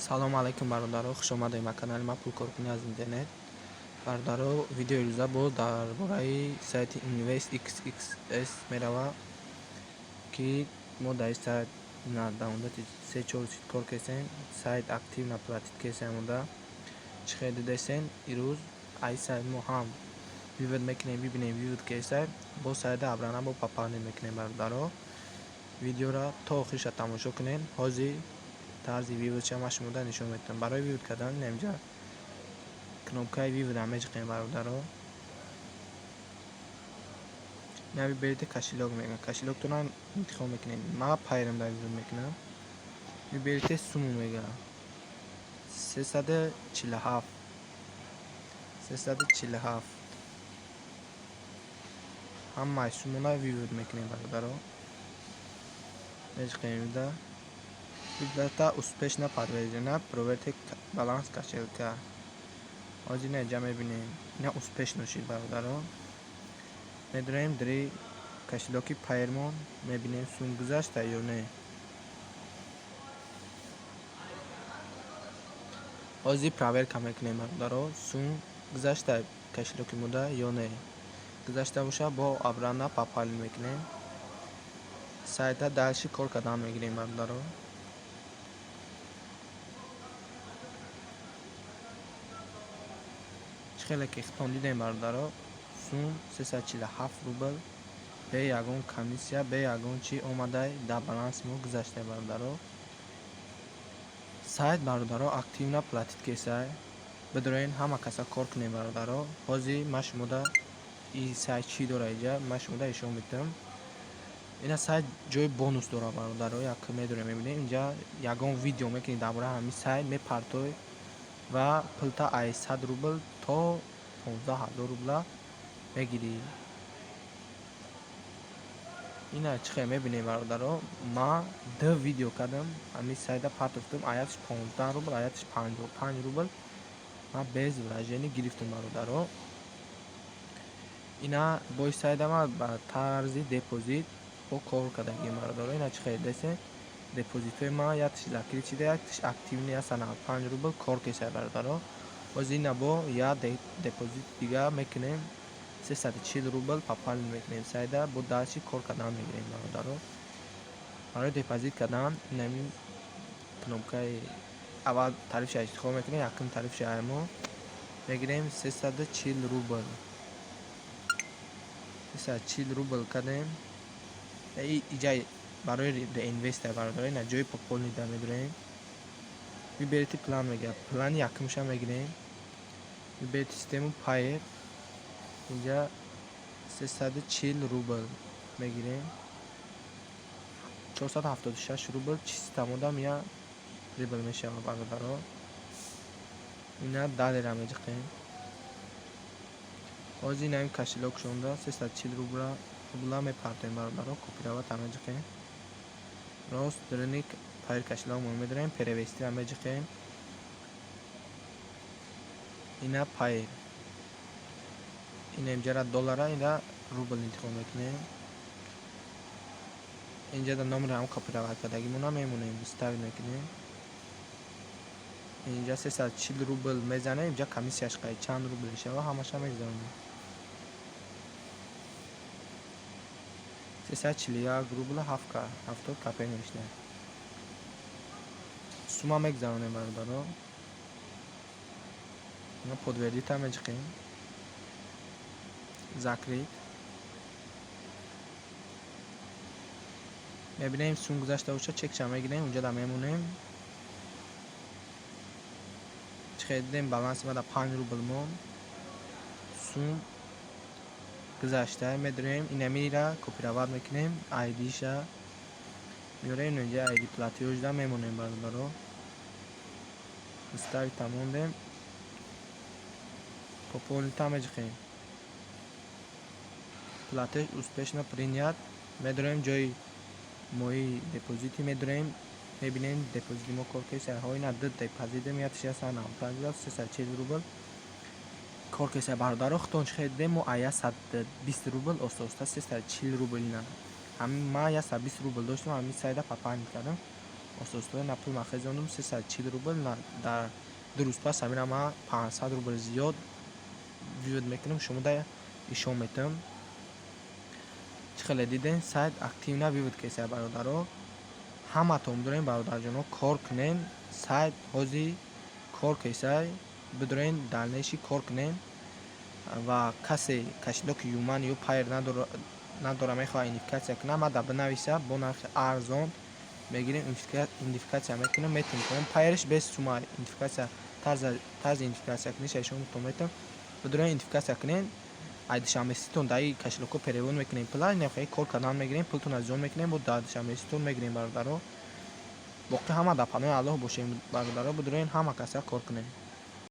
Салому алайкум, бародаро, хуш омадед ба канали ма «Пулкоркунӣ аз интернет». Бародаро, видеои рӯза боз дар бораи сайти Invest XXS меравад, ки мо дар ин сайт дар муддати 3-4 рӯз кор кардем. Сайт активно платит кардем. Уда чӣ хел дидесен, ирӯз аз ин сайт мо ҳам вывод мекунем, бибинем вывод кардесай, боз сайта обратно бо пополнить мекунем. Бародаро, видеоро то охириша тамошо кунед. Ҳозир тарзи вывод ша ман шумода нишон медиҳам. Барои вывод кардан инҷа кнопкаи вывод а меҷиқем, бародаро. Ина выберите кошелёк мегӯяд, кошелёк тонро интихоб мекунед. Ман Payeer м дар вывод мекунам. Выберите сумму мегӯяд, 347, 347 ҳамаи суммуна вывод мекунем, бародаро. Меҷиқем да, выплата успешно подтверждена, проверьте баланс кошелька. Ҳозир ина инҷа мебинем, ина успешно шид, бародаро. Медароем дари кошелёк и Payeer мон, мебинем, сум гузашта ё не. Ҳозир проверка мекунем, бародаро, сум гузашта кошелёк и мода ё не. Гузашта бошад, бо обратно пополнить мекунем, сайта дальше кор кардан мегирем, бародаро. Чӣ хеле ки хитон дидем, бародаро, сум 347 рубл бе ягон комиссия, бе ягон чӣ омадай дар баланси мо гузашта, бародаро. Сайт, бародаро, активно платит кесай. Бидороен, ҳама каса кор кунем, бародаро. Ҳозир ман шумода и сайт чӣ дора, иҷа ман шумода ишон медиҳам. Ина сайт ҷои бонус дора, бародаро. Як медорем, мебинем, инҷа ягон видео мекунед дар бораи ҳамин сайт, мепартой ва пулта аз 100 рубл то 15 000 рубла мегирӣ. Ина чӣ хел мебинем, бародаро, ман ду видео кардам, ҳамин сайта партофтам, аятш 15 рубл, аятш 55 рубл ман без вложение гирифтам, бародаро. Ина бо сайта ман ба тарзи депозит бо кор кардагим, бародаро. Ина чӣ хел десе, депозитҳои ман якташ закрыт шида, якташ активный, 195 рубл кор кесай, бародаро. Боз ина бо як депозит дига мекунем, 340 рубл пополнить мекунем сайда, бо дальше кор кардан мегирем, бародаро. Барои депозит кардан инамин кнопкаи аввал тарифша интихоб мекунем. Якум тарифша мо мегирем, 340 рубл, 340 рубл кардем. Иҷа барои реинвест а, бародаро. Ина ҷои пополнить а медорем, выберите план мегӯяд, плани якумша мегирем, выберите систему Payeer. Инҷа 340 рубл мегирем, 476 рубл чиста модам я прибыль мешавад, бародаро. Ина далее ра меҷиқем. Ҳозир инамин кошелёк шонда 340 рубла мепартоем, бародаро. Копировать а меҷиқем, рост даруни Payeer кошелёк мон медорем, перевести ра меҷиқем. Ина Payeer, ина инҷара доллара, ина рубл интихоб мекунем. Инҷа дар номери ҳам копировать кардагимона мемонем, вставить мекунем. Инҷа 340 рубл мезанем, инҷа комиссияш қай чанд рубл мешава, ҳамаша мегузаронем. 341 рубла 70 копеек мешавад. Сумма мегузаронем, бародаро. Ина подтвердить а меҷиқем, закрыть. Мебинем, сум гузашта бошад, чекша мегирем, унҷа мемонем. Чӣ хел дидем, баланси ма дар 5 рубл монд, сум гузашта. Медорем, инамира копировать мекунем, айдиша меорем, инҷа айди платёж да мемонем, бародаро. Вставить а мондем, пополнить а меҷиқем, платёж успешно принят. Медорем ҷои мои депозити, медорем, мебинем, депозити мо кор кесай. Ина ду депозитем, якташ 195 рубл, 340 рубл кор кесай, бародаро. Худтон чӣ хел дидем, мо а 120 рубл оста оста 340 рубл. Ина ҳамин ман 120 рубл доштам, ҳамин сайда пополнить кардам. Ососта на пул ман хезондум 340 рубл. Дар 2 рӯз пас ҳамина ман 500 рубл зиёд вывод мекунам, шумо да ишон метавам. Чӣ хеле дидем, сайт активно вывод кесай, бародаро. Ҳаматон бидурен, бародарҷоно, кор кунен. Сайт ҳозир кор кесай, бидурен, дальнейший кор кунен. Ва касе кошелёки Юман ё Пайер надора, мехоҳад идентификатсия кунад, ман да бинависа, бо нархи арзон мегирем, идентификатсия мекунем, метавонем. Пайерш без сума идентификатсия, тарзи идентификатсия куниша ишонтон метавон. Бидурен, идентификатсия кунен. Ай Душанбеситон даи кошелёкҳо перевод мекунем пула, нехоҳи кор кардан мегирем, пултонро зиёд мекунем, бо дар Душанбеситон мегирем, бародаро. Боқӣ ҳама дар паноҳи Аллоҳ бошем, бародаро. Бидурен, ҳама каса кор кунем.